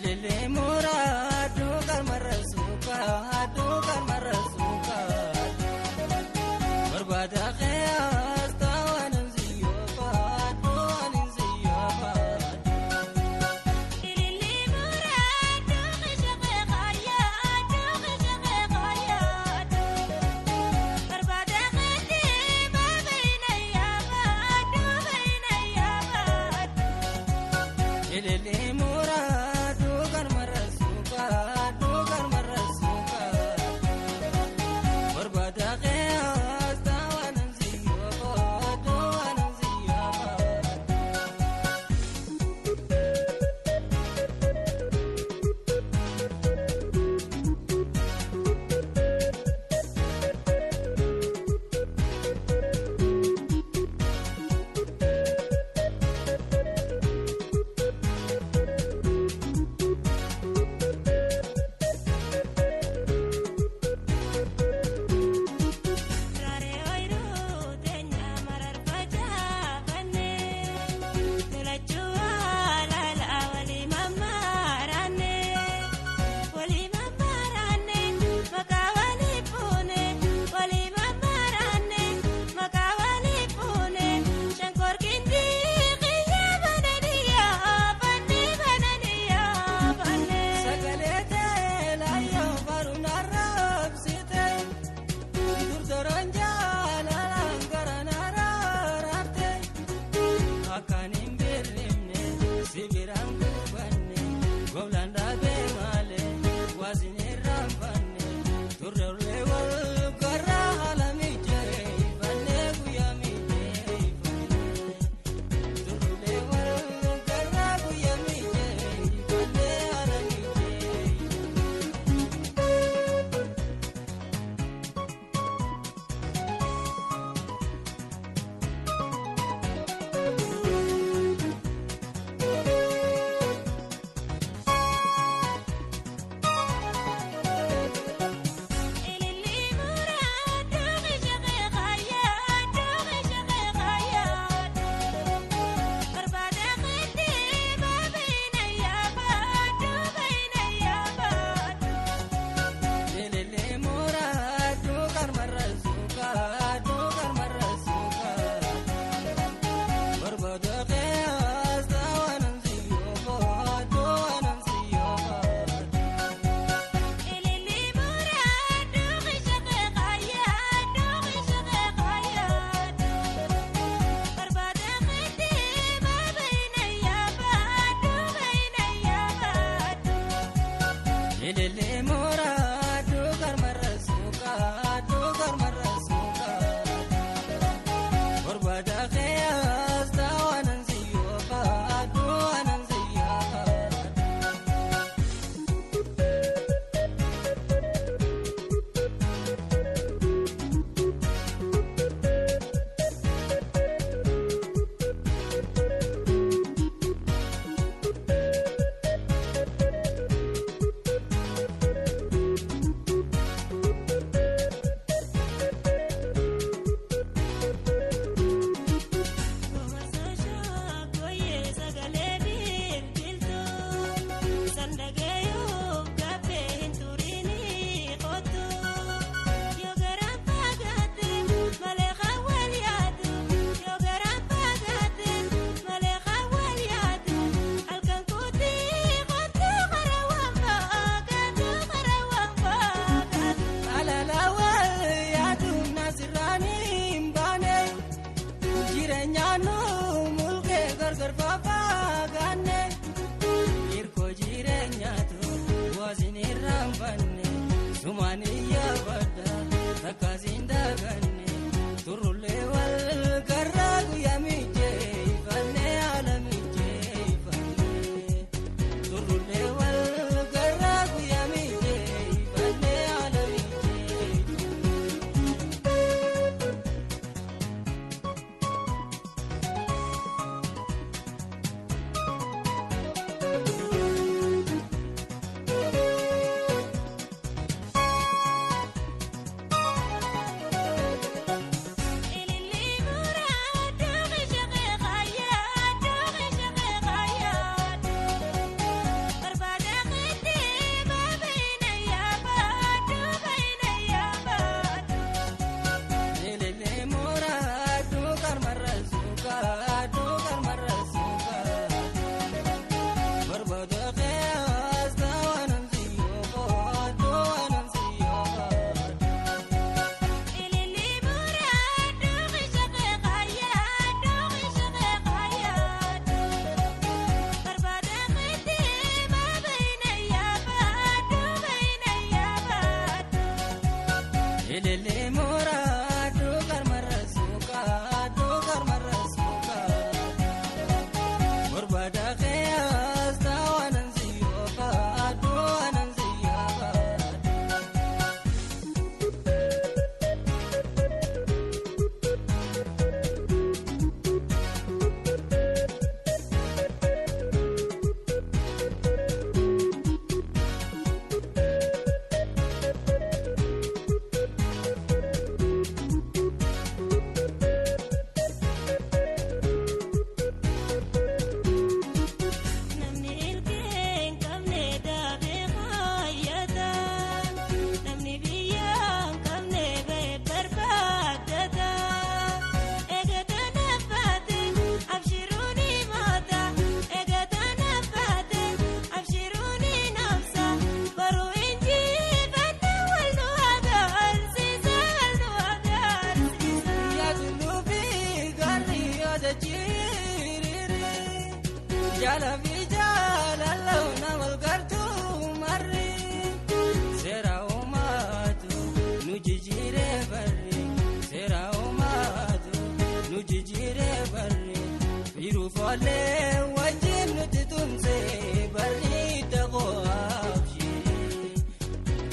Ilele mura dugar marasuka dugar marasuka barbada khayas tawanan ziyofa tawanan ziyofa Ilele mura dugar shaqaya dugar shaqaya barbada khati ma bayna yaba bayna yaba Ilele mura dugar marasuka dugar marasuka barbada khayas tawanan ziyofa tawanan ziyofa. Rare oiru tenya marar fajafanne lolachuu lala wali mamaranne wali mamaranne maka wali pune wali mamaranne maka wali pune shankor kindi qiya bananiya banni bananiya banne. Sagalee ta'e laayyoo baruun arraabsite durduran jaalalaan gara naaraarte akkaan hin birrimne sibiraan gubanne goblaan dhaabee malee waasin irraanfanne turre wal garraa haala mijeeffanne guyyaa mijeeffanne. Turre wal garraa guyyaa mijeeffanne haala mijeeffanne. Ilele mura dugar shaqaya dugar shaqaya barbada khati ma bayna yaba bayna yaba. Ilele mura dugar marasuka dugar marasuka barbada khayas tawanan ziyofa tawanan ziyofa. Ilele mura dugar shaqaya dugar shaqaya barbada khati ma bayna yaba bayna yaba. Ilele mura dugar marasuka dugar marasuka barbada khayas tawanan ziyofa tawanan ziyofa. Ilele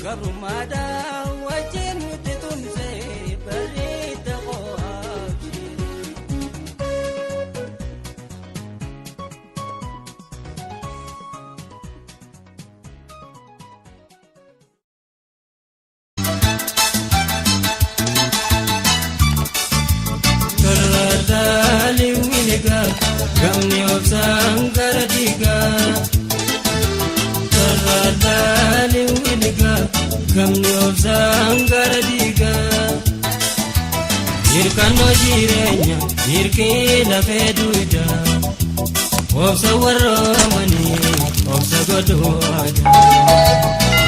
Gabrummaadhaan wajjin nuti tumsee bareeda qo'aabsee. Karraadaalee wiligaa gamni obsaan gara diigaa. Karraadaalee wiligaa gamni obsaan gara diigaa. Hirkannoo jireenya hirkii lafee duudaa. Obsa warroomanii obsa godhuu aadaa.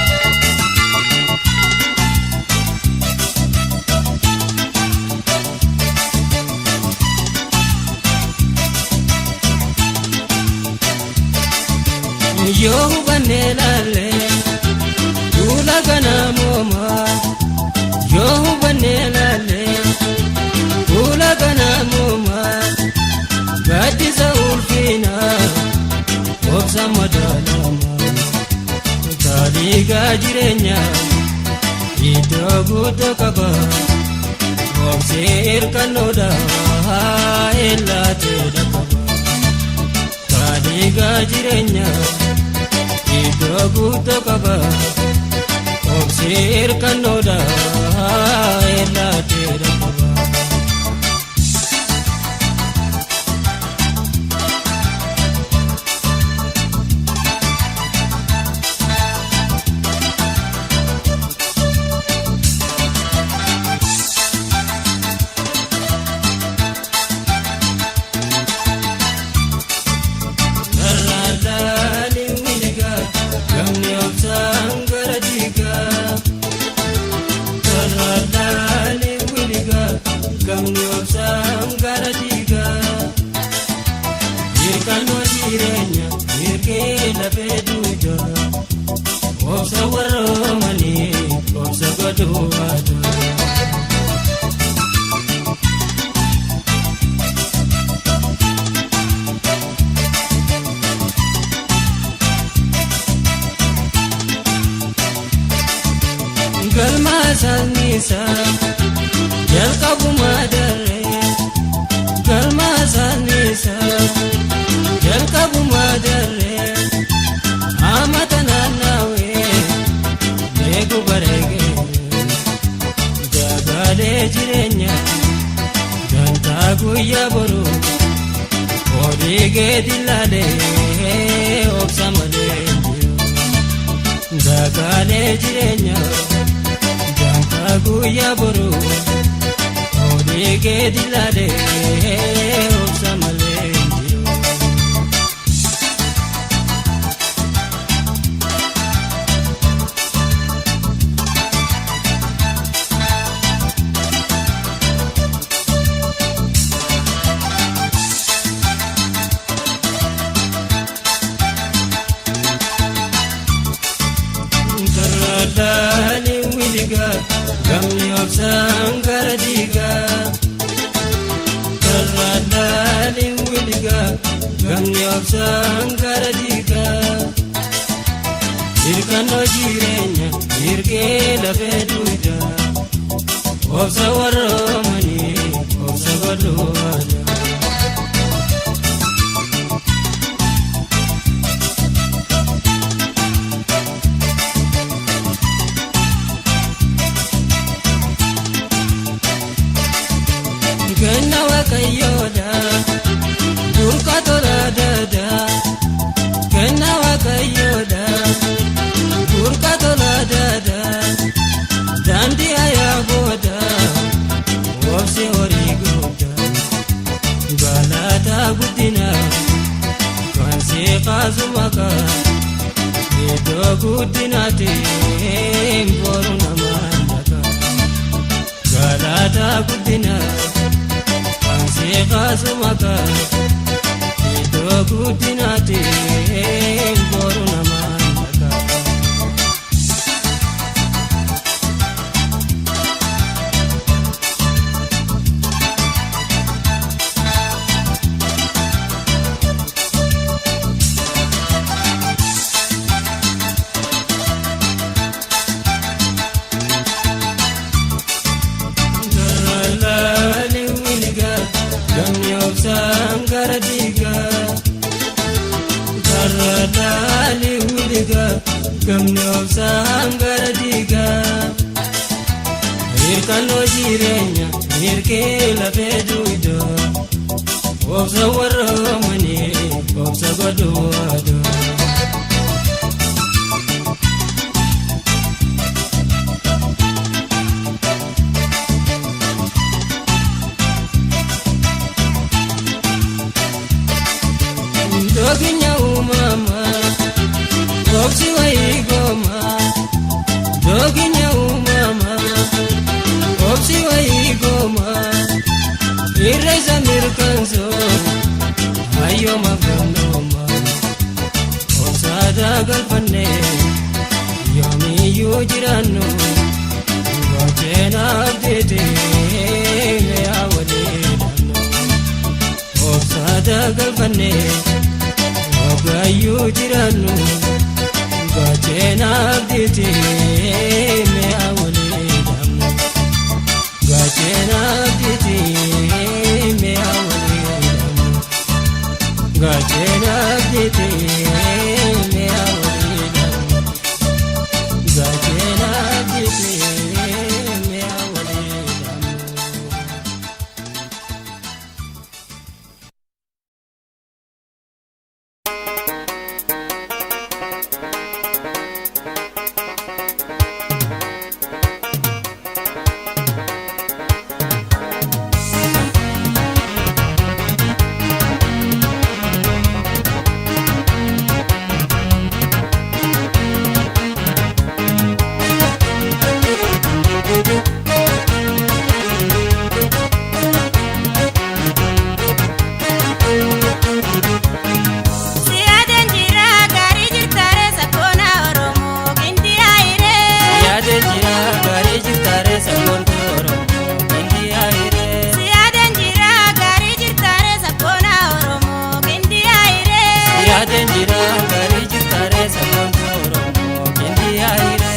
Yoo hubannee laalle duula kana moomaa. Yoo hubannee laalle duula kana moomaa. Gaaddisa ulfinaa obsa madaalamaa. Taaligaa jireenyaa iddoo guutuu qaba. Obsi hirkannoodha ellaatee qaba. Taaligaa jireenyaa iddoo guutuu qaba. Obsi hirkannoodha ellaatee qaba. Karraadaalee wiligaa gamni obsaan gara diigaa. Karraadaalee wiligaa gamni obsaan gara diigaa. Hirkannoo jireenya hirkee lafee duudaa. Obsa warroomanii obsa godhuu aadaa. Galma saannisaa jalqabumaa daree. Galma saannisaa jalqabumaa daree. Amata naannawee beeku bareegee. Dagaalee jireenyaa dantaa guyyaa boruu. Odii geedi laalee obsa malee hin jiru. Dagaalee jireenyaa dantaa guyyaa boruu. Odii geedi laalee obsa malee hin jiru. Karraadaalee wiligaa gamni obsaan gara diigaa. Karraadaalee wiligaa gamni obsaan gara diigaa. Hirkannoo jireenya hirkee lafee duudaa. Obsa warroomanii obsa godhuu aadaa. Kenna waaqayyoodha burqa tola dada. Kenna waaqayyoodha burqa tola dada. Daandii ayaa booda obsi horii guddaa. Galata guddina kan si kaasu maqaa. Iddoo guddinaatiin boru namaan dhaqa. Galata guddina kan si kaasu maqaa. Iddoo guddinaatiin boru namaan dhaqa. dhiigaa gamni obsaan gara diigaa. Hirkannoo jireenya hirkee lafee duudoo obsa warroomanii obsa godhuudoo. Dooginya uumamaa obsi wayii goomaa dooginya uumamaa obsi wayii goomaa irra isa mirkansoo hayyooma gamnoomaa obsaadaa galfannee yoomiyyuu jiraannu gocheen abdiitee mi'a walii dhaabnu obsaadaa galfannee. Wagaayyuu jiraannu gaacheen abdiitii mi'a walii dhaabnu. Gaacheen abdiitii mi'a walii dhaabnu. Gaacheen abdiitii mi'a walii dhaabnu. Gaacheen abdiitii mi'a walii dhaabnu. Siyaadeen jira gaarii jirtaaree sakkoona Oromoo Gindiyaa hiree. Yaadeen jira gaarii jirtaaree sabboontuu Oromoo Indiyaa hiree. Siyaadeen jira gaarii jirtaaree sakkoona Oromoo Gindiyaa hiree. Yaadeen jira gaarii jirtaaree sabboontuu Oromoo Indiyaa hiree.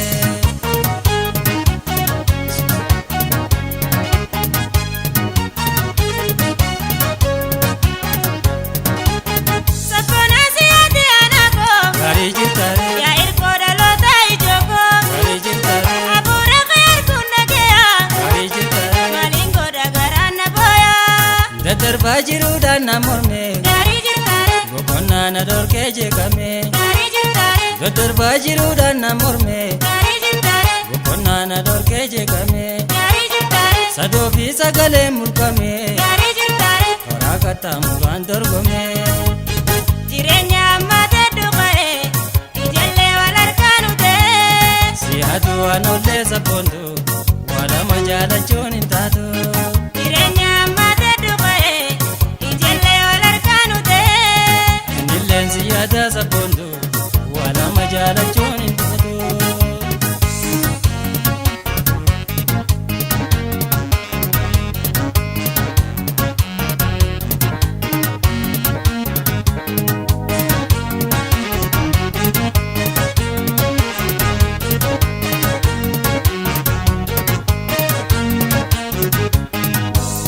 Sakkoona siyaadee anaakoo Gaarii jirtaaree yaa irkoo dhaloota ijookoo gaarii jirtaaree abuura kee nageeyaa gaarii jirtaaree maaliin godha garaan na booyaa daddarbaa jiruudhaan na morme gaarii jirtaaree boqonnaa na dhorkee jeeqame gaarii jirtaaree daddarbaa jiruudhaan na morme gaarii jirtaaree boqonnaa na dhorkee jeeqame gaarii jirtaaree sadoo fi sagalee mulqame gaarii jirtaaree. karaa qaxxaamuraan dorgome. Jireenya ammaatee dhuqee ijoollee wal harkaanu ta'ee. Siyaatu waan ollee sabboontu waa lama jaalachuun hin taatu. Jireenya ammaatee dhuqee ijoollee wal harkaanu ta'ee. Innilleen siyaata sabboontu waa lama jaalachuun hin taatu.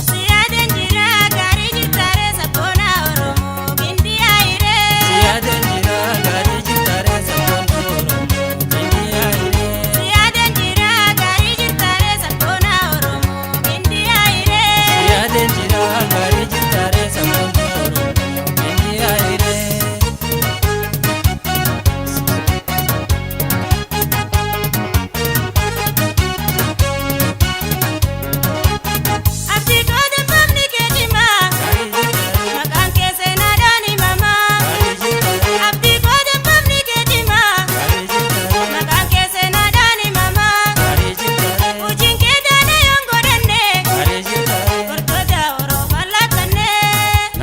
Siyaadeen jira gaarii jirtaaree sabboona Oromoo Gindiyaa hiree. Siyaadeen jira gaarii jirtaaree sabboontu Oromoo Indiyaa hiree. Siyaadeen jira gaarii jirtaaree sabboona Oromoo Gindiyaa hiree. Siyaadeen jira gaarii jirtaaree sabboontu Oromoo Indiyaa hiree. Abdii goote famni kee cimaa Gaarii jirtaaree maqaan kee seenaadhaan himamaa. gaarii jirtaaree Abdii goote famni kee cimaa. gaarii jirtaaree Maqaan kee seenaadhaan himamaa. gaarii jirtaaree Hojiin kee taane yoon godhanne. gaarii jirtaaree. Gortoota Oromoo laattanne.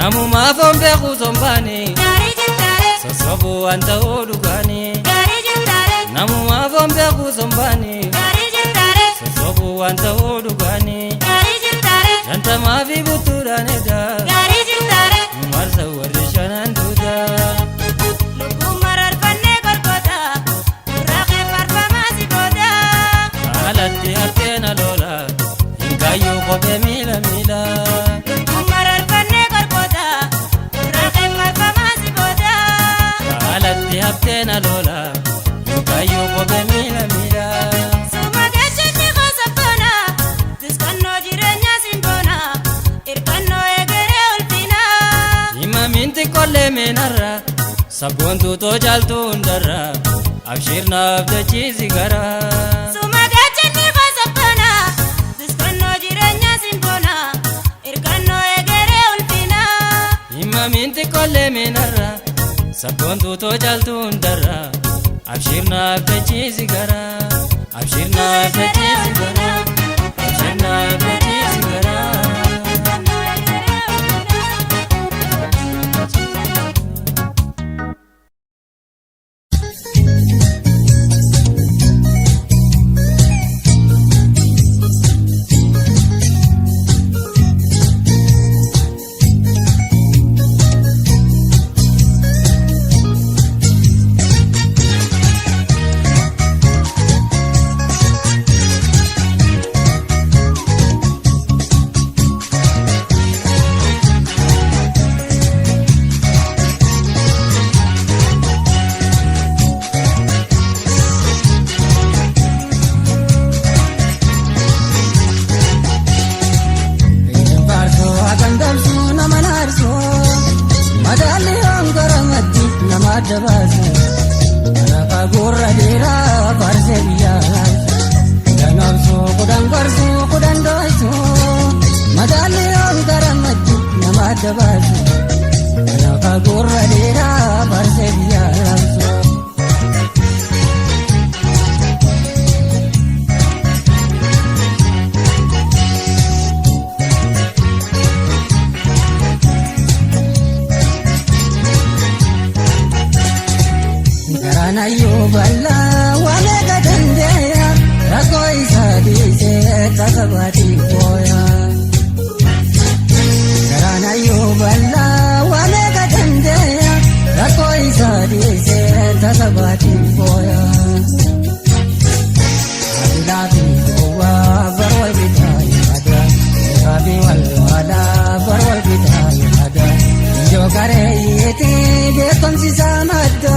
Namumaa foon beeku sombaani Gaarii jirtaare. sossobuu waan ta'uu dhugaani. Gaarii jirtaare. Namumaa foon beeku sombaani Gaarii jirtaare. sossobuu waan ta'uu dhugaani. Gaarii jirtaare. Shantamaa fi buttuudhaan edaa Gaarii jirtaare. marsa warri shanan duudaa. Lubbuun mararfannee golgoota. Gurra kee farfamaa si booda. Alatti haftee na lola hin kaayyuu kophee miila miila. Lubbuun mararfannee golgoota. Gurra kee farfamaa si booda. Alatti haftee na lola. Kophee miila miila. Suma gachanni gosa Diskannoo jireenya simboona Irkannoo egeree ulfina. Himaminti qollee meenarra sabboontuu too caaltuu hundarra abshiir naaf dachiisi gara. Suma gachanni gosa Diskannoo jireenya simboona Irkannoo egeree ulfina. Himaminti qollee meenarra sabboontuu too caaltuu hundarra abshiir naaf dachiisi gara. Abshiir naaf dachiisi gara. Abshiir naaf dachiisi gara. Faarsoo akkan dabsuu nama naarsoo madaalli hongoramatti nama adda baasu lafa gurra dheeraa faarsee biyyaa kudhan obsuu kudhan gorsuu kudhan dooysuu madaalli hongoramatti nama adda baasu lafa gurra dheeraa faarsee biyyaa raabsu. Garaan bal'aa waan eega dandeeya rakkoo isaa dhiisee tasabaatii fooya. Garaan bal'aa waan eega dandeeya rakkoo isaa dhiisee tasabaatii fooya. Abilaa fi gowwaa bar wal bitaa yaada beekaa fi walwaalaa bar wal bitaa yaada ijoo kareeyyeetii beekumsi isaa madda.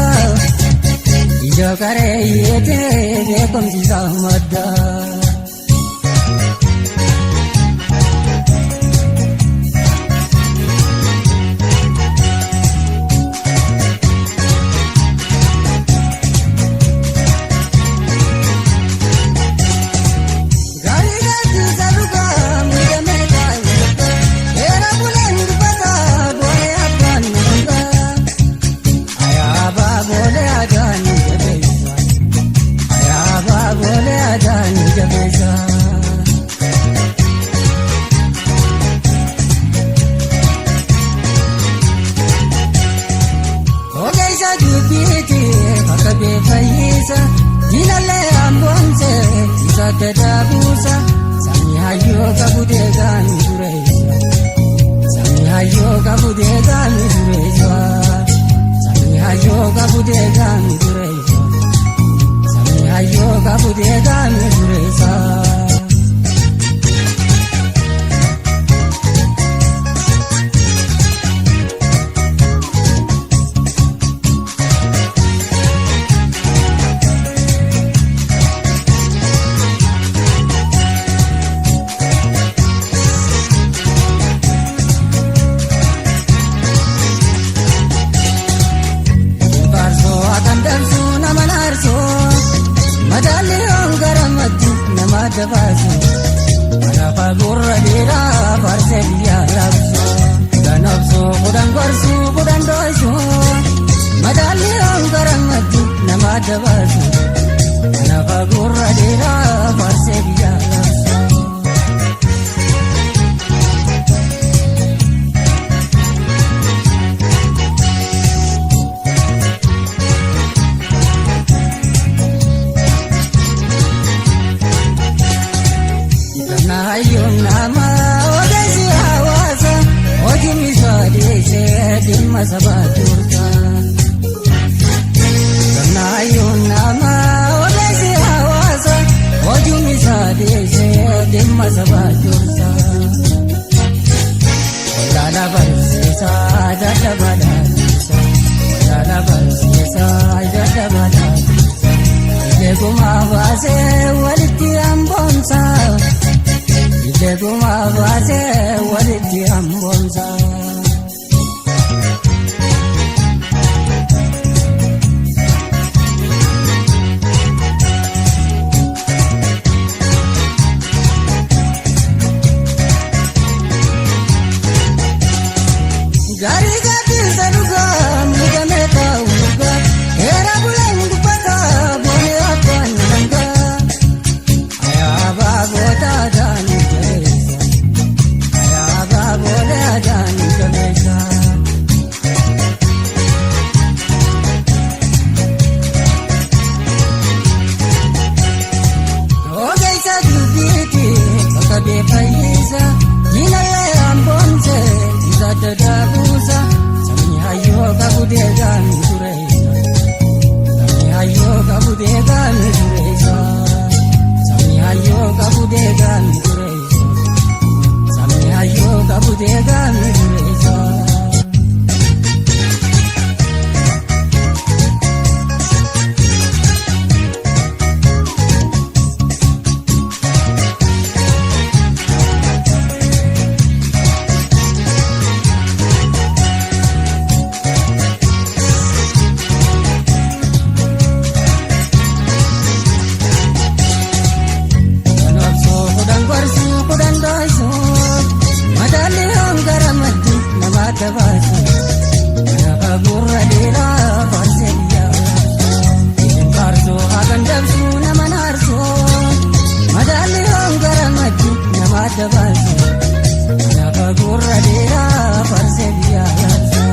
Ijoo kareeyyeetii beekumsi isaa madda. Gaarii gaachisa dhugaa miidhamee taa'ee seera buleen dubbata boolee abbaan namaa ayaabaa boolee adaan jabeessa ayaabaa boolee adaan jabeessa. Ogeessa dubbiiti bakka beefayyisa diinallee amboonse isa gada buusa sabni hayyoo qabu deegaan dureessa sabni hayyoo qabu deegaan dureessa sabni hayyoo qabu deegaan dureessa sabni hayyoo qabu deegaan dureessa. Faarsoo akkan dabsuu nama naarsoo madaalli hongaramatti nama adda baasu lafa gurra dheeraa faarsee biyyaa raabsu kudhan obsuu kudhan gorsuu kudhan dooysuu madaalli hongaramatti nama adda baasu lafa gurra dheeraa faarsee biyyaa raabsu. Hayyuun nama ogeessi hawaasa hojii isaa dhiisee dhimma sabaa turta. Hayyuun nama ogeessi hawaasa hojii isaa dhiisee. Illeegumaa baasee walitti hamboonsa. Illeegumaa baasee walitti hamboonsa. Gaarii gaaddiinsa dhugaa miidhamee taa'u dhugaa heera buleen dubbataa boonee abbaan dhangaa. Ayaabaa goota adaan jabeessa. Ayaabaa boolee adaan jabeessa. Ogeessa dubbiiti bakka beefayyisa diinallee hamboonse isa dadaabuusa sabni hayyoo qabu deegaan tureessa. Sabni hayyoo qabu deegaan tureessa. Sabni hayyoo qabu deegaan tureessa. Sabni hayyoo qabu deegaan tureessa. Kanaafuu kudhan gorsuu kudhan dhoysuu madaalli hongara maddi nama dabaasu kanafa gurra dheeraa faarsee biyyaa ittiin faarsuu hakan dabsuu nama naarsuu madaalli hongara maddi nama dabaasu kanafa gurra dheeraa faarsee biyyaa yaabsuu.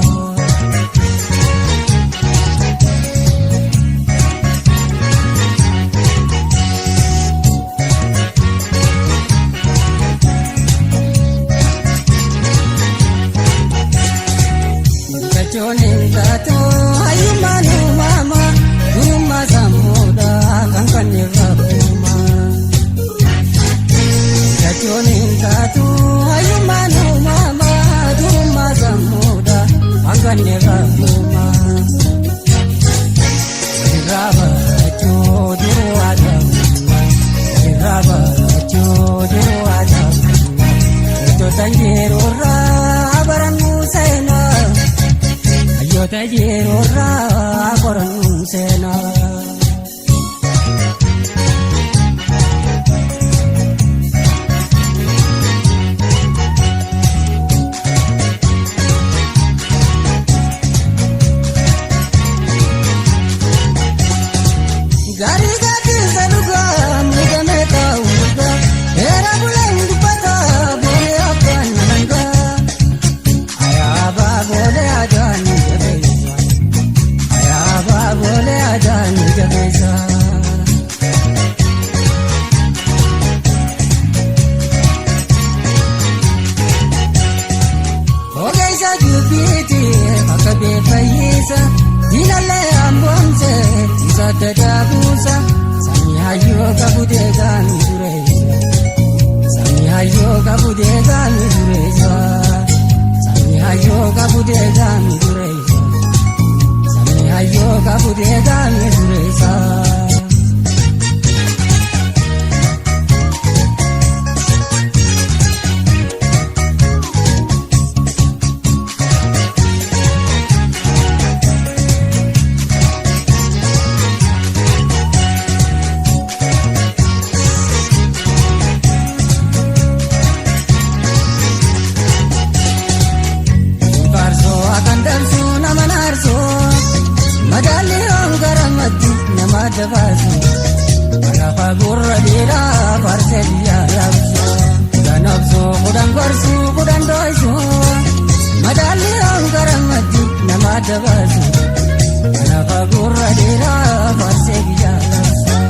Kachoon taatu hayyummaan uumama durummaa sammuudha kan kan irraa bu'uma. Kachoon taatu hayyummaan uumama durummaa sammuudha kan kan irraa bu'uma. Walirraa barachuu duruu haa ta'u walirraa barachuu duruu haa ta'u wantoota jiruurraa barannuu seenaa. Hayyoota jiruurraa qorannuu seenaa. Gaarii gaaddiinsa dhugaa miidhamee taa'u dhugaa heera buleen dubbataa boonee abbaan dhangaa. Ayaabaa boolee adaan jabeessa. Ayaabaa boolee adaan jabeessa. Ogeessa dubbiiti bakka beefayyisa diinallee hamboonse isa dadaabuusa sabni hayyoo qabu deegaan tureessa. Sabni hayyoo qabu deegaan tureessa. Sabni hayyoo qabu deegaan tureessa. Sabni hayyoo qabu deegaan tureessa. Faarsoo akan dabsuu nama naarsoo madaalli hongara maddi nama dabaasu kanafa gurra dheeraa faarsee biyyaa yaabsu kudhan obsuu kudhan gorsuu kudhan dhoysuu madaalli hongara maddi nama dabaasu kanafa gurra dheeraa faarsee biyyaa yaabsu.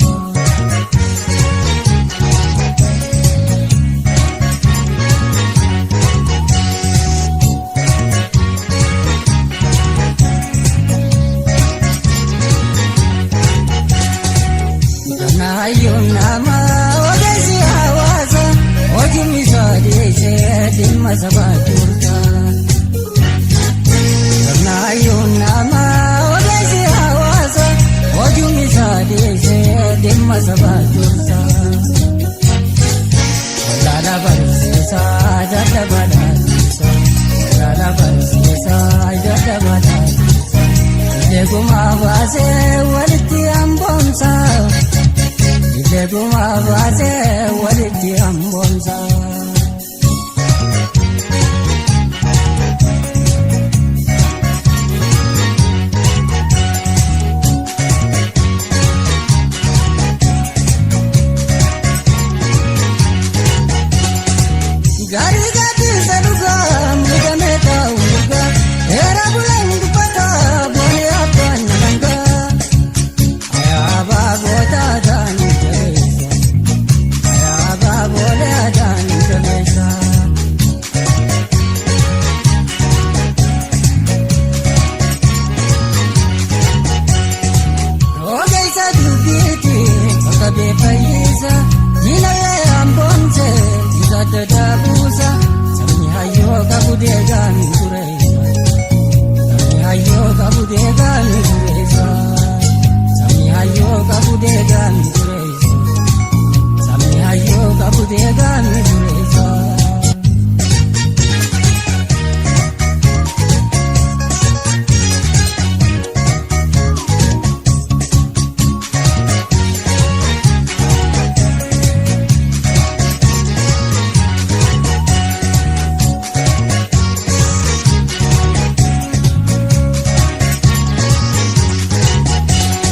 Hayyuun nama ogeessi hawaasa hojiin isaa dhiyeessee dhimma sabaa turta. Hayyuun nama ogeessi hawaasa hojiin isaa dhiyeessee. Dhimma sabaa dursa. Walaala barsiisa dadhaba laalisa. Walaala barsiisa dadhaba laalisa. Ileegumaa baasee walitti hamboomsa. Ileegumaa baasee walitti hamboomsa. Gaarii gaaddisa dhugaa muudamee taa'u dhugaa heera bulaan dubbataa boonee abbaan nalangaa. Ayaabaa gootaa ta'anii jabeessa. Ayaabaa boolee ta'anii jabeessa. Ogeessa dubbiiti bakka beefayyisa diinagdee hamboomse isa dadaabuusa sabni hayyoo qabu deegaan tureessa. Sabni hayyoo qabu deegaan tureessa. Sabni hayyoo qabu deegaan tureessa. Sabni hayyoo qabu deegaan tureessa.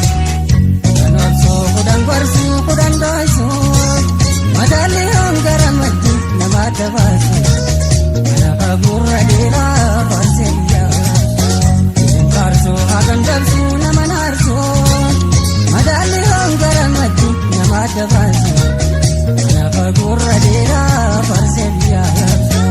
Kudhan obsuu kudhan gorsuu kudhan dhoysuu madaalli hongara maddi nama adda baasu lafa gurra dheeraa faarsee biyyaa faarsuu hagam dabsuu nama naarsuu madaalli hongara maddi nama adda baasu lafa gurra dheeraa faarsee biyyaa labsu.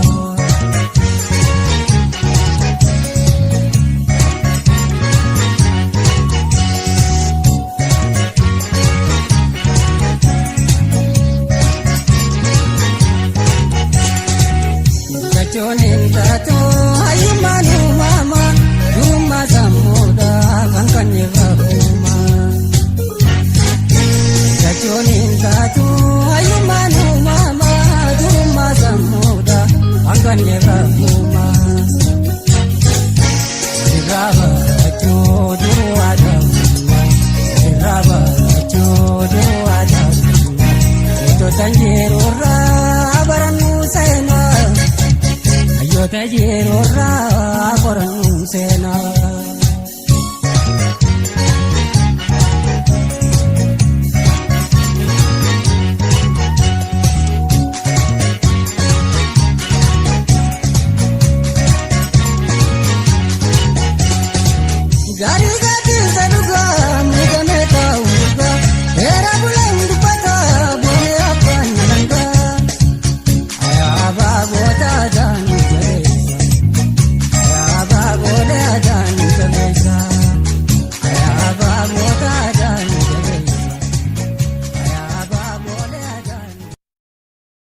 Jechuun hin taatu hayyummaan uumama durummaa sammuudha kan kan irra. Jechuun hin taatu hayyummaan uumama durummaa sammuudha kan kan irra. Irraa barachuu duruu adaamummaa irraa barachuu duruu adaamummaa beektota jiruurraa barannuu seenaa. Hayyoota jiruurraa qorannuu seenaa.